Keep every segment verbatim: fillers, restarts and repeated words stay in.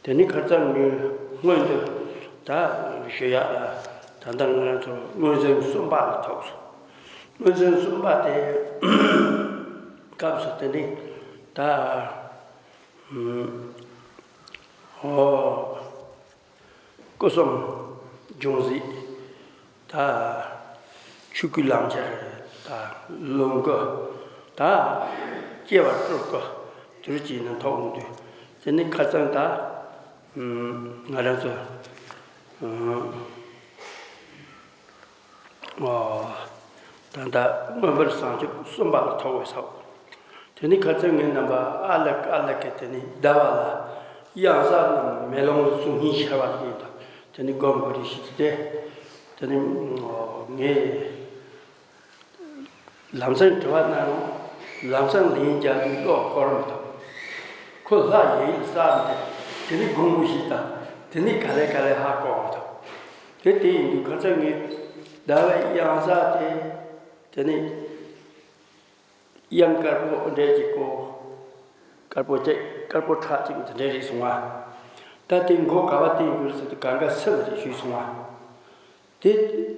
དེ་ནི་ཁ་སང་ངས་སྔོན་དུ་ད་ཞུ་ཡག་ལ། ད་ལྟ་ང་རང་ཚོ་མངོན་གསལ་གསུམ་པ་ལ་ཐུག་སོང་། མངོན་གསལ་གསུམ་པ་དེ་སྐབས་སུ་དེ་ནི་ད་ཨོ། སྐུ་གསུམ་འབྱུང་གཟིགས། ད་ཆོས་སྐུའི་ལམ་ཁྱེར། ད་ལོངས་སྐུ། ད་སྐྱེ་བ་སྤྲུལ་སྐུ། དུར་གྱིས་ནི་ཐོག་འོང་དུས། དེ་ནི་ཁ་སང་ད་ང་རང་ཚོ་ཨོ། ད་ལྟ་མངོན་པར་བྱང་ཆུབ་གསུམ་པ་ལ་ཐུག་པའི་ས། དེ་ནི་ཁ་སང་ངས་རྣམ་པ་ཨ་ལགས་ཨ་ལགས་ཀྱི་དེ་ནི་ཟླ་བ་ལ་གཡང་ས་རྣམས་མེ་ལོང་ལ་གཟུགས་བརྙན་ཤར་བ་ཡིན་དང་། དེ་ནི་སྒོམ་དགོས་རེད་ཞུས་ཏེ། དེ་ནི་ངས་ལམ་སེང་དྲི་བ་གནང་རུང་། ལམ་སེང་ལན་རྒྱག་དུས་བློ་འཁོར་མི་ཐུབ། ཁོ་ལྷ་ཡིན་བསམ་སྟེ། དེ་ནི་དགོངས་པ་ཞིག་དང་། དེ་ནི་ག་ལེ་ག་ལེ་ཧ་གོ་མི་ཐུབ། དེ་དེ་ཡིན་དུས་ཁ་སང་ངས་ཟླ་བའི་གཡང་ས་དེ། དེ་ནི། གཡང་དཀར་པོ་འདྲས་ཀྱི་སྐོར། དཀར་པོ་གཅིག་དཀར་པོ་ཁྲག་གཅིག་དེ་འདྲས་རེད་གསུང་བ། ད་དེ་མགོ་ག་བ་བསྟན་དགོས་ཟེར་དུས་གང་ག་སུ་ལ་རེད་ཞུས་གསུང་བ། དེ་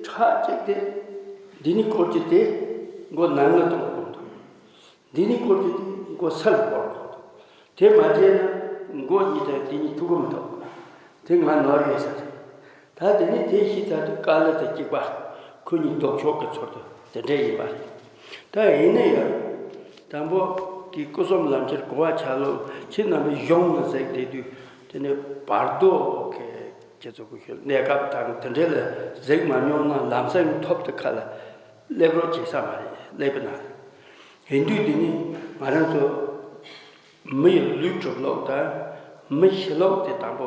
ཁྲག་གཅིག་དེ་འདི་ནི་སྐོར་གྱི་དེ་མགོ་ནང་ལ་གཏོང་དགོས་འདུག་འདི་ནི་སྐོར་གྱི་དེ་མགོ་སུ་ལ་སྐོར་དགོས་འདུག་དེ་མ་བྱས་ན་མགོ་གཉིས་དང་དེ་གཉིས་ཐུག་གི་མི་འདུག་དེ་ང་ནོར་ཡོད་ས་རེད། ད་དེ་ནི་དེ་ཤེས་ཚར་དུས་དཀའ་ལས་དང་སྐྱིད་པ། ཁོ་གཉིས་ལྡོག་ཕྱོགས་ཀྱི་ཚུལ་དུ་དེ་འདྲས་ཡིན་པ་རེད། ད་ཡིན་ན་ཡང་། དང་པོ་གི་སྐུ་གསུམ་ལམ་ཁྱེར་གོ་བ་ཆ་ལོ་ཁྱེད་རྣམ་པའི་གཞུང་ལ་གཟིགས་བསྡད་དུས། དེ་ནི་བར་དོ་གི་ཁྱེད་ཚོ་གི་གནས་སྐབས་དང་དེ་འདྲས་ལ་གཟིགས་མ་མྱོང་ན་ལམ་སེང་ཐོབ་ཏུ་ཁ་ལ་སླེབས་རོགས་བྱེད་ས་མ་རེད། སླེབས་པ་ན་ཡིན་དུས་དེ་ནི་ང་རང་ཚོ། མི་ཡི་ལུས་གྲུབ་ལུགས་དང་། མི་ཤི་ལུགས་དེ་དང་པོ་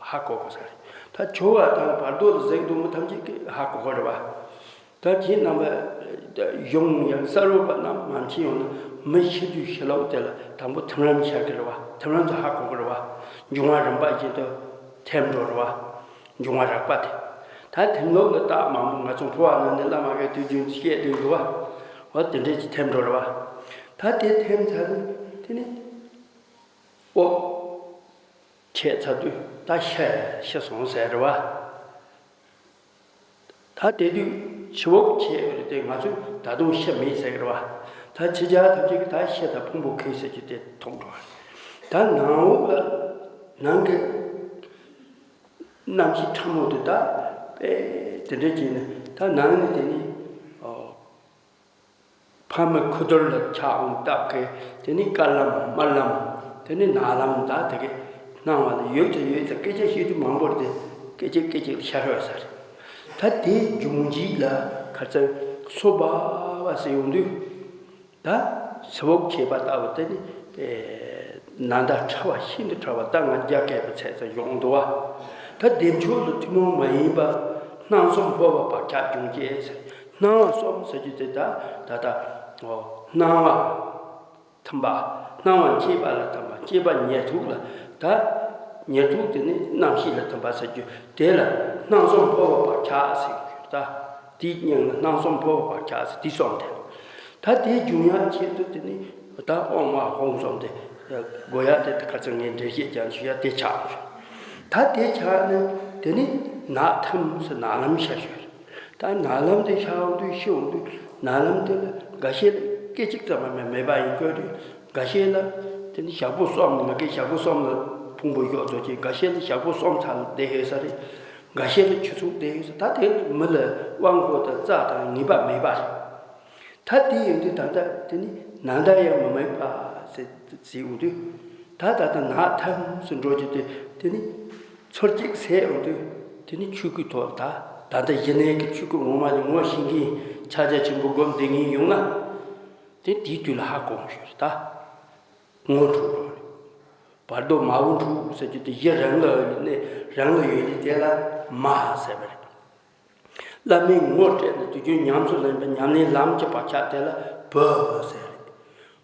ཧ་གོ་དགོས་ས་རེད། ད་ཆོ་ག་དང་བར་དོ་ལ་གཟིགས་འདུག་མི་ཐམས་ཅད་ཀྱིས་ཧ་གོ་གི་རེད་བ། ད་ཁྱེད་རྣམ་པ་གཞུང་ཡང་གསར་བ་རྣམས་མ་མཁྱེན་ཡོང་ན་མི་ཤི་དུས་ཤི་ལུགས་དེ་ལ་དང་པོ་ཐིམ་རིམ་ཤར་གི་རེད་བ། ཐིམ་རིམ་དུ་ཧ་གོ་གི་རེད་བ། འབྱུང་བ་རིམ་པ་བཞིན་དུ་ཐིམ་འགྲོ་རེད་བ། འབྱུང་བ་རགས་པ་དེ། ད་ཐིམ་ལུགས་ལ་རྟགས་མང་པོ་ང་ཚོ་འཕོ་བ་ནང་ནས་བླ་མ་གིས་དུས་རྒྱུན་དུ་བཤད་བསྡད་འདུག་བ། འོ་དེ་འདྲས་ཀྱི་ཐིམ་འགྲོ་རེད་བ། ད་དེ་ཐིམ་ཚར་ནས་དེ་ནི། ཨོ། ཁྱེད་ཚ་དུས་ད་ཤི་ཤི་སོང་ཟེར་རེད་བ། ད་དེ་དུས་ཕྱི་བོ་ཁྱེད་རེད་དེ་ང་ཚོས་ད་དུང་ཤི་མེད་ཟེར་གི་རེད་བ། ད་ཕྱི་རྒྱལ་ཐམས་ཅད་ཀྱིས་ད་ཤི་དང་ཕུང་པོ་ཁེལ་ཟེར་གྱི་དེ་མཐོང་འགྲོ་བ། ད་ནང་འོག་ལ་ནང་གི་རྣམ་ཤེས་ཕྲ་མོ་དེ་ད་དཔེ་དེ་འདྲ་བྱས་ནས་ད་ནང་ནས་དེ་ནི་ཨོ། ཕ་མའི་ཁུ་ཐུར་ལ་ཆགས་འོང་སྟབས་ཀྱིས་དེ་ནི་དཀར་ལམ་དམར་ལམ། དེ་ནི་ནག་ལམ་ད་དེ་གའི་སྣང་བ་ལ་ཡོད་ཀྱང་ཡོད་ཙང་སྐད་ཆ་བཤད་དུས་མང་པོར་དེ་སྐད་ཅིག་སྐད་ཅིག་ལ་ཤར་བ་ས་རེད། ད་དེའི་འབྱུང་འཇིག་ལ་ཁ་ཚ་སོ་བ་བ་ཟེར་ཡོང་དུས། ད་ཚེ་འོབ་ཁྱེད་པ་ལྟ་བུ་དེ་ནི་ནང་ད་ཕྲ་བ་ཤིན་ཏུ་ཕྲ་བ་ད་ང་རྒྱ་སྐད་པའི་ཚད་ཙམ་ཡོང་འདུག་བ། ད་བདེ་མཆོག་ལ་ཐུན་མོང་མ་ཡིན་པ་སྣང་གསུམ་འཕོ་བ་བག་ཆགས་འབྱུང་སྐྱེ་ཟེར། སྣང་བ་གསུམ་ཟེར་རྒྱུ་དེ་ད་ད་ད་ཨོ་སྣང་བ་ཐིམ་པ། སྣང་བ་མཆེད་པ་ལ་ཐིམ་པ་མཆེད་པ་ཉེར་ཐོབ་ལ་ད་ཉེར་ཐོབ་དེ་ནི་རྣམ་ཤེས་ལ་ཐིམ་པ་ཟེར་རྒྱུ་དེ་ལ་སྣང་གསུམ་འཕོ་བ་བག་ཆགས་ཟེར་རྒྱུ་ད་དེའི་སྙིང་ལ་སྣང་གསུམ་འཕོ་བ་བག་ཆགས་ཟེར་དེ་གསུམ་དེ་ལ་ད་དེ་འབྱུང་ཡག་ཆེད་དུ་དེ་ནི་ད་ཨོཾ་ཨཱཿཧཱུྃ་གསུམ་དེ་དགོས་ཡག་དེ་ད་ཁ་ཚ་ངས་འགྲེལ་བཤད་རྒྱག་ཞུ་ཡག་དེ་ཆགས་ཡོད། ད་དེ་ཆགས་ནས་དེ་ནི་ནག་ཐིམ་ཟེར་ནག་ལམ་ཤར་ཞོར། ད་ནག་ལམ་དེ་ཤར་འོང་དུས་ཤི་འོང་དུས་ནག་ལམ་དེ་ལ་འགའ་ཤས་ལ་སྐད་ཅིག་ཙམ་མ་མེད་པ་ཡིན་དགོས་རེད། འགའ་ཤས་ལ་དེ་ནི་ཞག་པོ་གསུམ་ནི་མ་གི་ཞག་པོ་གསུམ་ལ་ཕུང་པོ་ཡོད་ཚོད་ཅིག་འགའ་ཤས་ལ་ཞག་པོ་གསུམ་ཚར་ལ་བསྡད་ཡོད་ས་རེད། འགའ་ཤས་ལ་ཆུ་ཚོད་བསྡད་ཡོད་ས། ད་དེ་མི་ལ་དབང་པོ་དང་རྩ་དང་ངེས་པ་མེད་པ་རེད། ད་དེ་ཡིན་དུས་ད་ལྟ་དེ་ནི་ནང་ད་ཡང་མི་དམིགས་པ་ཟེར་ཟེར་འོང་དུས། ད་ད་ལྟ་ནག་ཐིམ་ཟེར་འགྲོ་རྒྱུ་དེ་དེ་ནི་ཚུར་གཅིག་ཟད་འོང་དུས་དེ་ནི་ཆོས་སྐུའི་ཐོག་ལ་ད་ད་ལྟ་གཞི་གནས་ཀྱི་ཆོས་སྐུ་ངོ་མ་ནི་ངོ་ཤེས་མཁན་ཕྱག་རྒྱ་ཆེན་པོ་སྒོམ་བསྡད་མཁན་ཡོང་ན། དེ་དེའི་དུས་ལ་ཧ་གོ་མི་ཤེས་རེད་ད། ངོ་འཕྲོད་འགྲོ་རེད། བར་དོ་མ་བུ་འཕྲོད་ཟེར་རྒྱུ་དེ་གཞི་རང་ལ་ཡོད་ནས་རང་ལ་ཡོད་ནས་དེ་ལ་མ་ཟེར་བ་རེད། བླ་མས་ངོ་སྤྲད་ནས་དུས་རྒྱུན་ཉམས་སུ་ལེན་པའི་ཉམས་ལེན་ལམ་གྱི་བག་ཆགས་དེ་ལ་བུ་ཟེར་རེད།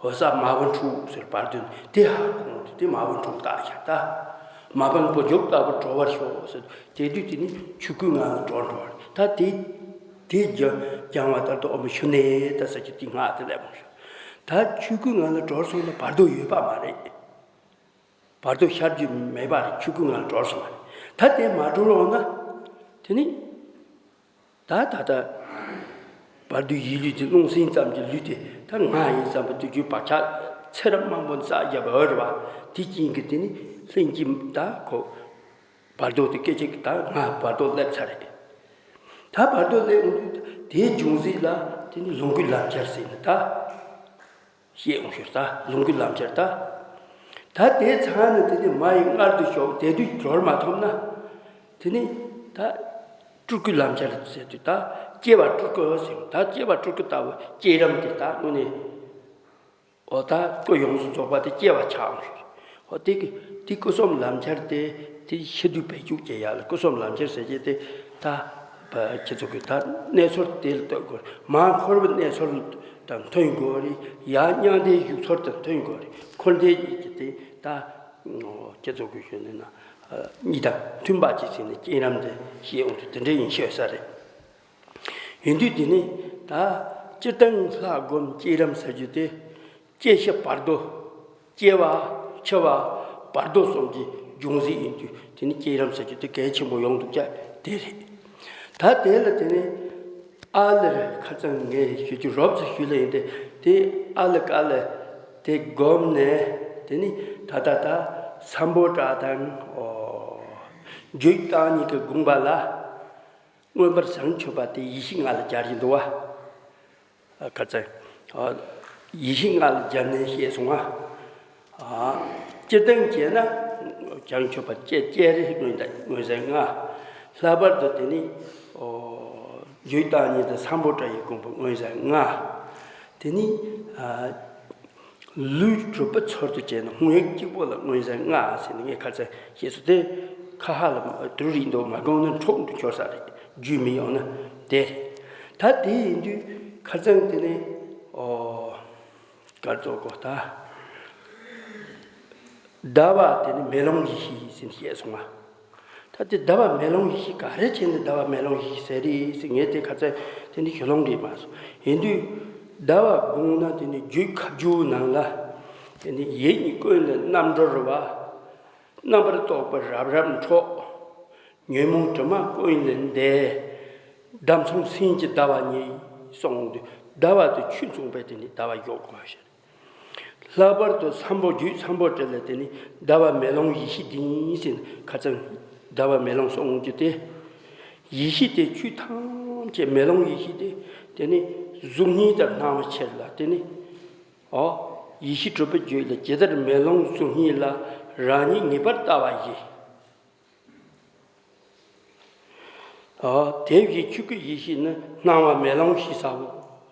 འོད་གསལ་མ་བུ་འཕྲོད་ཟེར་བར་དོན་དེ་ཧ་གོ་འོང་དུས་དེ་མ་བུ་འཕྲོད་རྟགས་ཤར་ད། མ་བུ་འཕྲོད་འཇུག་ལྟ་བུར་གྲོལ་བར་ཤོག་ཟེར་དེ་དུས་དེ་ནི་ཆོས་སྐུའི་ངང་ལ་གྲོལ་འགྲོ་བ་རེད། ད་དེ་དེ་སྦྱང་སྦྱང་བ་ལྟར་དུ་ཨོཾ་ཤུ་ནེ་ཏ་ཟེར་གྱི་དེ་སྔགས་དེ་ལས་མ་ཤོར། ད་ཆོས་སྐུའི་ངང་ལ་གྲོལ་སོང་ན་བར་དོ་ཡོད་པ་མ་རེད། བར་དོ་ཤར་རྒྱུ་མེད་པ་རེད། ཆོས་སྐུ་ངང་ལ་གྲོལ་སོང་བ་རེད། ད་དེ་མ་གྲོལ་འོང་ན་དེ་ནི། ད་ད་ལྟ་བར་དོའི་ཡིད་ལུས་དེ་རླུང་སེམས་ཙམ་གྱི་ལུས་དེ་ད་ང་ཡིན་བསམ་པ་དུས་རྒྱུན་བག་ཆགས་ཚེ་རབས་མང་པོ་བསགས་བརྒྱབ་པ་འོ་རེད་བ། དེ་རྐྱེན་གྱིས་དེ་ནི་ལྷན་སྐྱེས་ད་ཁོ་བར་དོ་དེ་སྐད་ཅིག་ད་ང་བར་དོ་སླེབས་ཚར་རེད། ད་བར་དོ་སླེབས་འོང་དུས་དེའི་འབྱུང་རྩིས་ལ་དེ་ནི་ལོངས་སྐུའི་ལམ་ཁྱེར་ཟེར་ནས་ད། ཞེས་འོང་ཞོར་ད་ལོངས་སྐུའི་ལམ་ཁྱེར་ད། ད་དེའི་ཚང་ནས་དེ་ནི་མ་ཡི་མངལ་དུ་ཞོག་དེ་དུས་གྲོལ་མ་ཐུབ་ན། དེ་ནི་ད་སྤྲུལ་སྐུའི་ལམ་ཁྱེར་ཟེར་དུས་ད་སྐྱེ་བ་སྤྲུལ་སྐུ་ཟེར། ད་སྐྱེ་བ་སྤྲུལ་སྐུ་ལྟ་བུ་སྐྱེ་རམ་དེ་ད་དངོས་གནས་འོ་ད་སྐུ་ཡོངས་སུ་རྫོགས་པ་དེ་སྐྱེ་བ་ཆགས་འོང་ཞོར། འོ་དེ་གི་དེ་སྐུ་གསུམ་ལམ་ཁྱེར་དེ་དེ་ཤི་དུས་བེད་སྤྱོད་བྱེད་ཡ་ལ་སྐུ་གསུམ་ལམ་ཁྱེར་ཟེར་གྱི་དེ་ད། ཁྱེད་ཚོ་གི་ད་གནས་ཚུལ་དེ་ལ་ལྟོས་དགོས། མར་འཁོར་བའི་གནས་ཚུལ་དང་མཐུན་དགོས་རེད། ཡར་མྱང་འདས་བཞུགས་ཚུལ་དང་མཐུན་དགོས་རེད། འཁོར་འདས་གཉིས་ཀྱི་དེ་ད་ཁྱེད་ཚོ་གི་ཞུ་ནས་ན་གཉིས་དང་མཐུན་པ་ཅིག་བྱས་ནས་སྐྱེ་རམ་དེ་ཤེས་འོང་དུས་དེ་འདྲ་ཡིན་ཤོད་ས་རེད། ཡིན་དུས་དེ་ནི་ད་སྤྱིར་བཏང་ལྷ་སྒོམ་སྐྱེ་རམ་ཟེར་རྒྱུ་དེ། སྐྱེ་ཤི་བར་དོ། སྐྱེ་བ། འཆི་བ། བར་དོ་གསུམ་གྱི་འབྱུང་རྩིས་ཡིན་དུས་དེ་ནི་སྐྱེ་རམ་ཟེར་རྒྱུ་དེ་གལ་ཆེན་པོ་ཡོང་འདུག་ཀྱ་དེ་རེད། ད་དེ་ལ་དེ་ནི་ཨ་ལེར་ཁ་སང་ངས་ཞུ་རྒྱུ་རོབ་ཙམ་ཞུས་ལ་ཡིན་ཏེ་དེ་ཨ་ལེ་ཀ་ལེ་དེ་བསྒོམས་ནས་དེ་ནི་ད་ད་ད་སམ་བྷོ་ཊ་དང་ཨོ་རྒྱུད་བརྟག་གཉིས་ཀྱི་དགོངས་པ་ལ། མངོན་པར་བྱང་ཆུབ་པ་དེ་ཡེ་ཤེས་ལྔ་ལ་སྦྱར་གྱི་འདུག་བ། ཁ་ཚ། ཡེ་ཤེས་ལྔ་ལ་སྦྱར་ནས་བཤད་སོང་ང་། སྤྱིར་བཏང་བྱས་ན་བྱང་ཆུབ་པ་སྤྱན་སྤྱན་རས་གཟིགས་དང་མངོན་གསལ་ལྔ། ལྷག་པར་དུ་དེ་ནི་རྒྱུད་བརྟག་གཉིས་དང་སམ་བྷོ་ཊ་ཡི་དགོངས་པ་མངོན་གསལ་ལྔ། དེ་ནི། ལུས་གྲུབ་པ་ཚུལ་དུ་བྱས་ན་ཧཱུྃ་ཡིག་གཅིག་པོ་ལ་མངོན་གསལ་ལྔ་ཟེར་ནས་ངས་ཁ་ཚ་ཞེས་སུ་དེ་ཁ་ཧ་ལ་དུ་རིང་དུ་མ་དགོངས་ན་འཕྲོག་འགྲོ་ཆོག་ས་རེད། རྒྱུས་མི་ཡོང་ན་དེ་རེད། ད་དེ་ཡིན་དུས་ཁ་ཚང་དེ་ནས་ཨོ་གར་རྫོགས་གོ་ད་ཟླ་བ་དེ་ནི་མེ་ལོང་ཡེ་ཤེས་ཟེར་ནས་བཤད་སོང་ང་། ད་དེ་ཟླ་བ་མེ་ལོང་ཡེ་ཤེས་ག་རེ་བྱས་ནས་ཟླ་བ་མེ་ལོང་ཡེ་ཤེས་ཟེར་རེད་ཟེར་ངས་དེ་ཁ་ཚ་དེ་ནི་ཞུ་ལོང་རེད་མ་སོང་། ཡིན་དུས་ཟླ་བ་དགོངས་ན་དེ་ནི་རྒྱུད་ཁ་བསྒྱུར་ནང་ལ་དེ་ནི་ཡིད་གཉིས་ཀུན་ལས་རྣམ་གྲོལ་བ། རྣམ་པར་རྟོག་པ་རབ་རབ་འཕྲོག་ཉོན་མོངས་དྲི་མ་ཀུན་ལས་འདས། ཟླ་མཚུངས་སེམས་ཀྱི་ཟླ་བ་ཉིད་གསུངས་དུས་ཟླ་བ་དེ་ཆོས་མཚུངས་པས་དེ་ནི་ཟླ་བ་འཇོག་དགོས་པ་ཞིག་ལྷག་པར་དུ་སམ་བྷོ་རྒྱུད་སམ་བྷོ་ཊ་ལས་དེ་ནི་ཟླ་བ་མེ་ལོང་ཡེ་ཤེས་ལྡན་ཟེར་ཁ་ཚང་ཟླ་བ་མེ་ལོང་གསུང་རྒྱུ་དེ། ཡེ་ཤེས་དེ་ཆོས་ཐམས་ཅད་མེ་ལོང་ཡེ་ཤེས་དེ་དེ་ནི་གཟུགས་བརྙན་ལྟར་སྣང་བའི་ཕྱིར་ལ་དེ་ནི། ཨོ། ཡེ་ཤེས་གྲུབ་པའི་རྒྱུད་ལ་ཇི་ལྟར་མེ་ལོང་གཟུགས་བརྙན་ལ་རང་ཉིད་ངེས་པར་ལྟ་བ་ཡིས། ཨོ། དེ་བཞིན་ཆོས་སྐུའི་ཡེ་ཤེས་ནི་སྣང་བ་མེ་ལོང་ཞེས་བྱའོ་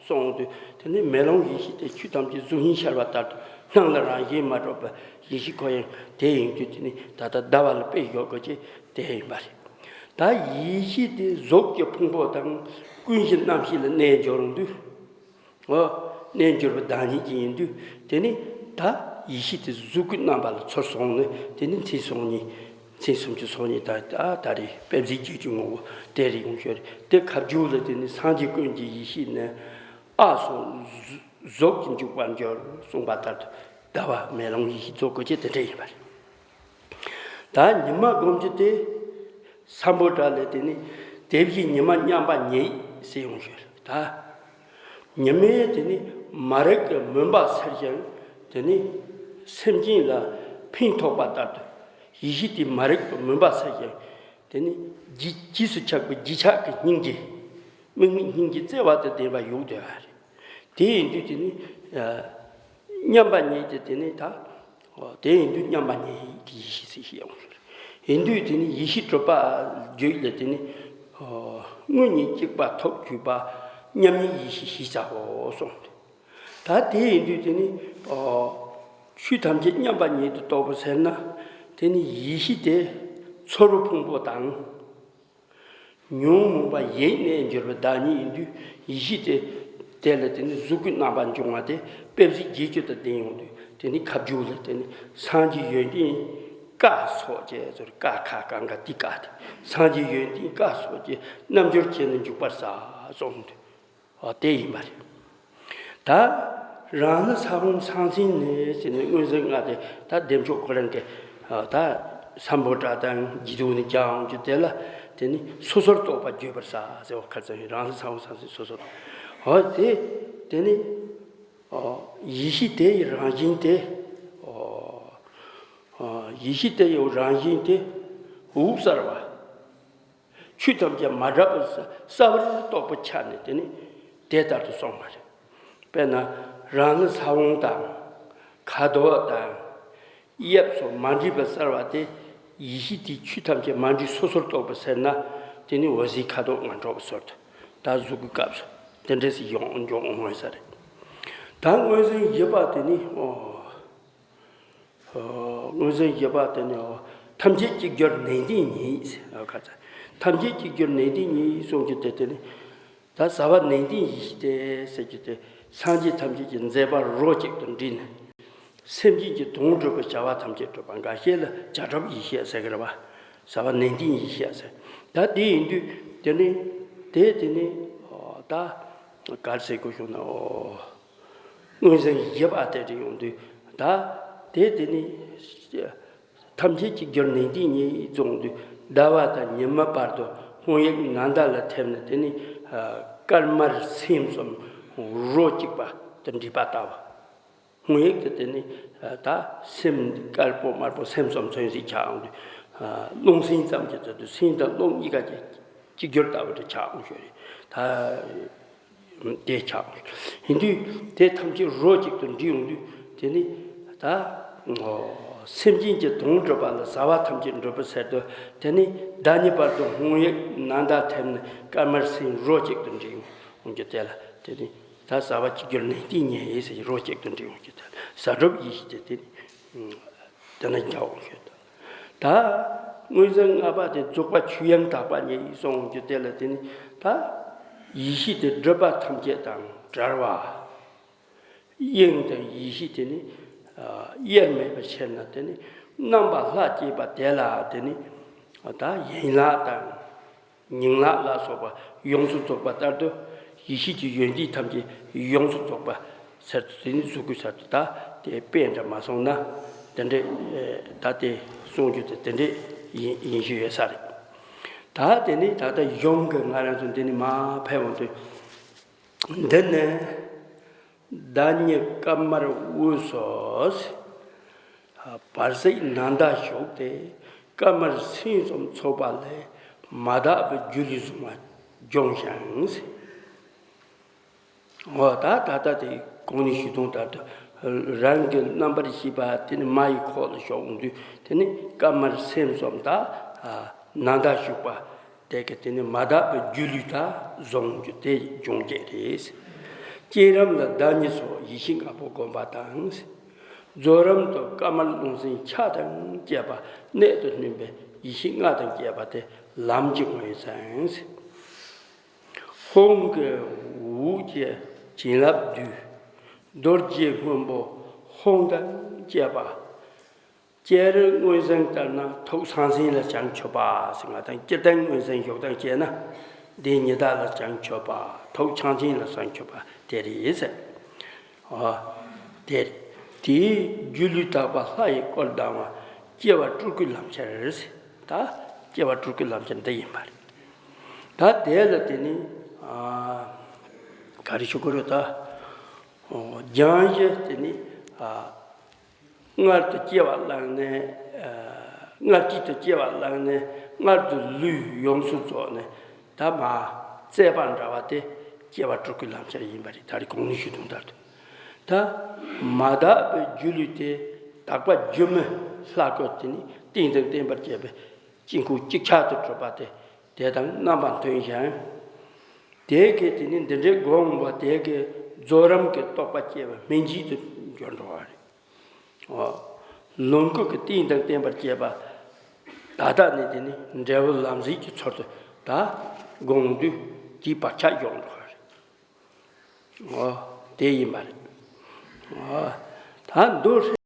གསུངས་དུས་དེ་ནི་མེ་ལོང་ཡེ་ཤེས་དེ་ཆོས་ཐམས་ཅད་གཟུགས་བརྙན་ཤར་བ་ལྟར་དུ་སྣང་ལ་རང་བཞིན་མ་གྲུབ་པའི་ཡེ་ཤེས་ཁོ་ཡང་དེ་ཡིན་དུས་དེ་ནི་ད་ལྟ་ཟླ་བ་ལ་དཔེ་བཞག་དགོས་ཀྱི་དེ་ཡིན་པ་རེད། ད་ཡེ་ཤེས་དེ་གཟུགས་ཀྱི་ཕུང་པོ་དང་ཀུན་གཞི་རྣམ་ཤེས་ལ་གནས་འགྱུར་འདུག་ཨོ། རྣལ་འབྱོར་པ་བདག་ཉིད་ཀྱི་ཡིན་དུས་དེ་ནི་ད་ཡེ་ཤེས་དེ་གཟུགས་སྐུའི་རྣམ་པ་ལ་ཚུར་སོང་ནས་དེ་ནི་མཚན་སོང་ཉིད། མཚན་སུམ་ཅུ་སོ་གཉིས་དང་ད་ད་རེས་དཔལ་གཟི་བརྗིད་ཀྱི་ངོ་བོ་དེ་རེད་ཡོང་ཤོར་དེ་ཁ་བསྒྱུར་ལ་དེ་ནི་སངས་རྒྱས་ཀུན་གྱི་ཡེ་ཤེས་ནི་ཨ་སོགས་གཟུགས་ཀྱི་འཇུག་པར་འགྱུར་གསུངས་པ་ལྟར་དུ་ཟླ་བ་མེ་ལོང་ཡེ་ཤེས་རྫོགས་དགོས་ཀྱི་དེ་འདྲ་ཡིན་པ་རེད། ད་ཉི་མ་སྒོམ་རྒྱུ་དེ། སམ་བྷོ་ཊ་ལས་དེ་ནི་དེ་བཞིན་ཉི་མ་མཉམ་པ་ཉིད་ཟེར་ཡོང་ཞོར་ད། ཉི་མས་དེ་ནི་མ་རིག་གི་མུན་པ་སེལ་ཞིང་དེ་ནི་སེམས་ཅན་ལ་ཕན་ཐོགས་པ་ལྟར་དུ་ཡེ་ཤེས་དེ་མ་རིག་པའི་མུན་པ་སེལ་ཞིང་དེ་ནི་རྗེས་རྗེས་སུ་ཆགས་པའི་རྗེས་ཆགས་ཀྱི་སྙིང་རྗེ། དམིགས་མེད་སྙིང་རྗེ་བརྩེ་བ་དང་ལྡན་པ་ཡོད་དེ་བ་རེད། དེ་ཡིན་དུས་དེ་ནི་མཉམ་པ་ཉིད་དེ་དེ་ནི་ད། དེ་ཡིན་དུས་མཉམ་པ་ཉིད་ཀྱི་ཡེ་ཤེས་ཟེར་ཞེས་ཡོང་ཞིང་། ཡིན་དུས་དེ་ནི་ཡེ་ཤེས་གྲུབ་པ་རྒྱུད་ལ་དེ་ནི་དངོས་གཉིས་གཅིག་པ་ཐོབ་གྱུར་པ་མཉམ་ཉིད་ཡེ་ཤེས་ཞེས་བྱའོ་གསུངས། ད་དེ་ཡིན་དུས་དེ་ནི་ཆོས་ཐམས་ཅད་མཉམ་པ་ཉིད་དུ་རྟོགས་པར་ཟེར་ན་དེ་ནི་ཡེ་ཤེས་དེ་ཚོར་བ་ཕུང་པོ་དང་། ཉོན་མོངས་པ་ཡིད་གནས་འགྱུར་བའི་བདག་ཉིད་ཡིན་དུས་ཡེ་ཤེས་དེ་དེ་ལ་དེ་ནི་གཟུགས་སྐུའི་རྣམ་པ་འབྱུང་བ་དེ་དཔེ་གཟུགས་བརྒྱད་ཅུ་དང་ལྡན་ཡོང་དུས་དེ་ནི་ཁ་བསྒྱུར་ལ་དེ་ནི་སངས་རྒྱས་ཡོན་ཏན་ཀ་སོགས་ཀྱི་ཟུར་ཀ་ཁ་གང་ག་ཏི་ཀ་དེ་སངས་རྒྱས་ཡོན་ཏན་ཀ་སོགས་ཀྱི་རྣལ་འབྱོར་བྱས་ནས་འཇུག་པར་བྱ་གསུངས་དུས། ཨ་དེ་ཡིན་པ་རེད། ད་རང་ལ་ས་བོན་སངས་ཟིན་ནས་ཟེར་ནས་མངོན་གསལ་ལྔ་དེ་ད་བདེ་མཆོག་ཁོ་རང་གི་ ད་སམ་བྷོ་ཊ་དང་ཇི་དུ་ནི་རྒྱ་འོང་རྒྱུ་དེ་ལ་དེ་ནི་སོ་སོར་རྟོག་པ་བརྗོད་པར་བྱ་ཟེར་བ་ཁ་ཚ་ཡིན། རང་ལ་ས་བོ་ས་སོ་སོར། འོ་དེ་དེ་ནི་ཡེ་ཤེས་དེ་ཡི་རང་བཞིན་དེ། ཡེ་ཤེས་དེ་ཡི་རང་བཞིན་དེ་དབུགས་གསལ་བ། ཆོས་ཐམས་ཅད་མ་གྲུབ་པ་གསལ་བར་རྟོགས་པའི་ཆ་ནས་དེ་ནི་དེ་ལྟར་དུ་གསུངས་པ་རེད། དཔེར་ན་རང་ལུས་ས་བོན་དང་ཁ་དོག་དང་། དབྱིབས་སོགས་མ་འདྲེས་པ་གསལ་བ་དེ། ཡེ་ཤེས་དེའི་ཆོས་ཐམས་ཅད་མ་འདྲེས་སོ་སོར་རྟོགས་པ་ཟེར་ན། དེ་ནི་འོད་ཟེར་ཁ་དོག་ལྔ་འཕྲོ་བའི་ཟུར་དུ་ད་གཟུགས་ཀྱི་སྐབས་སུ་དེ་འདྲ་ཞིག་ཡོང་འབྱུང་འོང་བ་ས་རེད། ད་མངོན་སུམ་བཞི་པ་དེ་ནི་ཨོ། མངོན་སུམ་བཞི་པ་དེ་ནི་ཨོ། ཐམས་ཅད་གཅིག་གྱུར་ནན་ཏན་ཉིད། ཨོ་ཁ་ཚ། ཐམས་ཅད་གཅིག་གྱུར་ནན་ཏན་ཉིད་གསུང་རྒྱུ་དེ་དེ་ནི། ད་བྱ་བ་ནན་ཏན་ཡེ་ཤེས་ཏེ་ཟེར་རྒྱུ་དེ། སངས་རྒྱས་ཐམས་ཅད་ཀྱི་མཛད་པ་རོ་གཅིག་ཏུ་འདྲེས་ནས། སེམས་ཅན་གྱི་དོན་སྒྲུབ་པའི་བྱ་བ་ཐམས་ཅད་སྒྲུབ་པ། འགའ་ཤས་ལ་བྱ་གྲུབ་ཡེ་ཤེས་ཟེར་གི་རེད་པ། བྱ་བ་ནན་ཏན་ཡེ་ཤེས་ཟེར། ད་དེ་ཡིན་དུས་དེ་ནི་དེ་དེ་ནི་ད་ག་རེ་ཟེར་དགོས་བྱུང་ན། མངོན་སུམ་བཞི་པ་དེ་རེད། ཡོང་དུས་ད་དེ་དེ་ནི། ཐམས་ཅད་གཅིག་གྱུར་ནན་ཏན་ཉིད་གསུངས་དུས། ཟླ་བ་དང་ཉི་མ་བར་དུ་སྔོན་དབྱིབས་ནམ་ཟླ་ལ་ཐིམ་ནས། དེ་ནི་དཀར་དམར་སེམས་གསུམ་རོ་གཅིག་པ་དུ་འདྲེས་པ་ལྟ་བུ། སྔོན་དབྱིབས་དེ་དེ་ནི་ད་སེམས་དཀར་པོ་དམར་པོ་སེམས་གསུམ་མཚོན་བྱེད་ཆགས་འོང་དུས། རླུང་སེམས་ཙམ་གྱི་ཚུལ་དུ་སེམས་དང་རླུང་གཉིས་ཀ་གཅིག་གྱུར་ལྟ་བུ་དེ་ཆགས་འོང་ཞུ་རེད། ད། དེ་ཆགས། ཡིན་དུས་དེ་ཐམས་ཅད་རོ་གཅིག་ཏུ་འདྲེས་ཡོང་དུས། དེ་ནི་ད་སེམས་ཅན་གྱི་དོན་སྒྲུབ་པ་ལ་བྱ་བ་ཐམས་ཅད་འགྲུབ་པ་ཟེར་དུས། དེ་ནི་ཟླ་ཉི་བར་དུ་སྔོན་དབྱིབས་ནམ་ཟླ་ཐིམ་ནས་དཀར་དམར་སེམས་རོ་གཅིག་ཏུ་འདྲེས་ཡོང་རྒྱུ་དེ་ལ། དེ་ནི་ད་བྱ་བ་གཅིག་གྱུར་ནན་ཏན་ཉིད་ཟེར། རོ་གཅིག་ཏུ་འདྲེས་ཡོང་རྒྱུ་དེ་ལ་བྱ་གྲུབ་ཡེ་ཤེས་ཏེ། དེ་ནི། དེ་ན་རྒྱ་འོང་ཞེས་དང་། ད་མངོན་སུམ་ལྔ་པ་དེ་རྫོགས་པ་ཆོས་དབྱིངས་དག་པ་ཉིད་གསུང་རྒྱུ་དེ་ལ། དེ་ནི་ད་ཡེ་ཤེས་དེ་སྒྲིབ་པ་ཐམས་ཅད་དང་བྲལ་བ། དབྱིངས་དང་ཡེ་ཤེས་དེ་ནི་དབྱེར་མེད་པའི་ཕྱིར་ན། དེ་ནི་རྣམ་པ་ལྷར་བསྐྱེད་པ་དེ་ལ། དེ་ནི་ད་ཡན་ལག་དང་། ཉིང་ལག་ལ་སོགས་པ་ཡོངས་སུ་རྫོགས་པ་ལྟར་དུ། ཡེ་ཤེས་ཀྱི་ཡོན་ཏན་ཐམས་ཅད་ཡོངས་སུ་རྫོགས་པ་ཟེར་དུ། དེ་ནི་གཟུགས་སྐུའི་ཚུལ་དུ། ད་དེ་དཔེ་འདྲ་མ་སོང་ན། དེ་འདྲའི་ད་དེ་གསུང་རྒྱུ་དེ་དེ་འདྲའི་ཡིན་ཡིན་ཞུ་ཡོད་ས་རེད། ད་དེ་ནི་ད་ལྟ་གཞུང་གི་ང་རང་ཚོ་འདི་ནས་མར་ཕེབས་འོང་དུས། འདི་ནི། ཟླ་ཉི་སྐར་དམར་དབུས་སུ། བར་སྲིད་ནམ་ཟླ་ཞུགས་ཏེ། སྐར་དམར་སེམས་གསུམ་ཚོགས་པ་ལས། མ་དག་པའི་སྒྱུ་ལུས་བཟུང་བ་འབྱུང་ཞིང་། འོ་ད་ད་ལྟ་དེ་གོང་ནས་ཞུས་དོན་ལྟར་དུ། རང་གི་རྣམ་པར་ཤེས་པ་དེ་ནི་མ་ཡི་ཁོག་ལ་ཞུགས་འོང་དུས། དེ་ནི་སྐར་དམར་སེམས་གསུམ་དང་ནམ་ཟླ་ཞུགས་པ། དེ་གི་དེ་ནི་མ་དག་པའི་སྒྱུ་ལུས་དག་བཟུང་རྒྱུ་དེ་འབྱུང་བྱེད་རེད། བསྐྱེད་རིམ་ལ་ཟླ་ཉི་སོགས་ཡེ་ཤེས་ལྔ་པོ་བསྒོམ་པ་དང་། རྫོགས་རིམ་དུ་སྐར་དམར་རླུང་སེམས་ཆ་དང་བཅས་པ་གནད་དུ་བསྣུན་པའི་ཡེ་ཤེས་ལྔ་དང་བཅས་པ་དེ་ལམ་གྱི་ངོས་ཟིན། ཧཱུྃ་གི་དབུགས་ཀྱི་བྱིན་རླབས་བསྡུས། རྡོ་རྗེ་སྔོན་པོ་ཧཱུྃ་དང་བཅས་པ། སྤྱིར་མངོན་སུམ་ལྟར་ན་ཐུགས་ཆང་ཆེན་ལ་བྱང་ཆུབ་པ་ཟེར་ང་དང་། སྤྱིར་བཏང་མངོན་སུམ་བཞུགས་སྟངས་བྱས་ན་འདི་ཉི་ཟླ་ལ་བྱང་ཆུབ་པ། ཐུགས་ཆང་ཆེན་ལ་བྱང་ཆུབ་པ་དེ་རེད་ཟེར། ཨ། དེ་རེད། དེའི་སྒྱུ་ལུས་དག་པ་ལྷ་ཡི་སྐུར་ལྡང་བ་སྐྱེ་བ་སྤྲུལ་སྐུའི་ལམ་ཁྱེར་ཟེར། ད་སྐྱེ་བ་སྤྲུལ་སྐུའི་ལམ་ཁྱེར་འདི་ཡིན་པ་རེད། ད་དེ་ལ་དེ་ནི། ཨ། ག་རེ་ཞུ་དགོས་རེད་ད། ཨོ། སྦྱང་གཞི་དེ་ནི། ཨ། སྔར་དུ་སྐྱེ་བ་བླངས་ནས། ཨ། སྔར་གྱི་དུ་སྐྱེ་བ་བླངས་ནས། སྔར་དུ་ལུས་ཡོངས་སུ་རྫོགས་ནས། ད་མ་རྩད་པ་འདྲ་བ་དེ་སྐྱེ་བ་སྤྲུལ་སྐུའི་ལམ་ཁྱེར་ཡིན་པ་རེད། ད་རེས་གོང་ནས་ཞུས་དོན་ལྟར་དུ། ད་མ་དག་པའི་སྒྱུ་ལུས་དེ་དག་པ་སྒྱུ་མའི་ལྷ་སྐུ་དེ་ནི་རྟེན་དང་བརྟེན་པར་བཅས་པའི་དཀྱིལ་འཁོར་གཅིག་ཆར་དུ་གྲུབ་པ་དེ། དེ་དང་རྣམ་པ་མཐུན་ཞིང་། དེ་གས་དེ་ནི་འདི་འདྲའི་སྒོམ་པ་དེ་གས་རྫོགས་རིམ་གྱི་རྟོགས་པ་སྐྱེ་བའི་སྨིན་བྱེད་དུ་འགྱུར་འགྲོ་བ་རེད། ཨོ། ལོངས་སྐུ་གི་རྟེན་དང་བརྟེན་པར་བཅས་པ། ད་ལྟ་ནི་དེ་ནི་འབྲས་བུ་ལམ་ཟད་ཀྱི་ཚུལ་དུ་ད་སྒོམ་དུས་དེའི་བག་ཆགས་ཡོང་འགྲོ་བ་རེད། ཨོ། དེ་ཡིན་པ་རེད། ཨོ། ད་མདོར།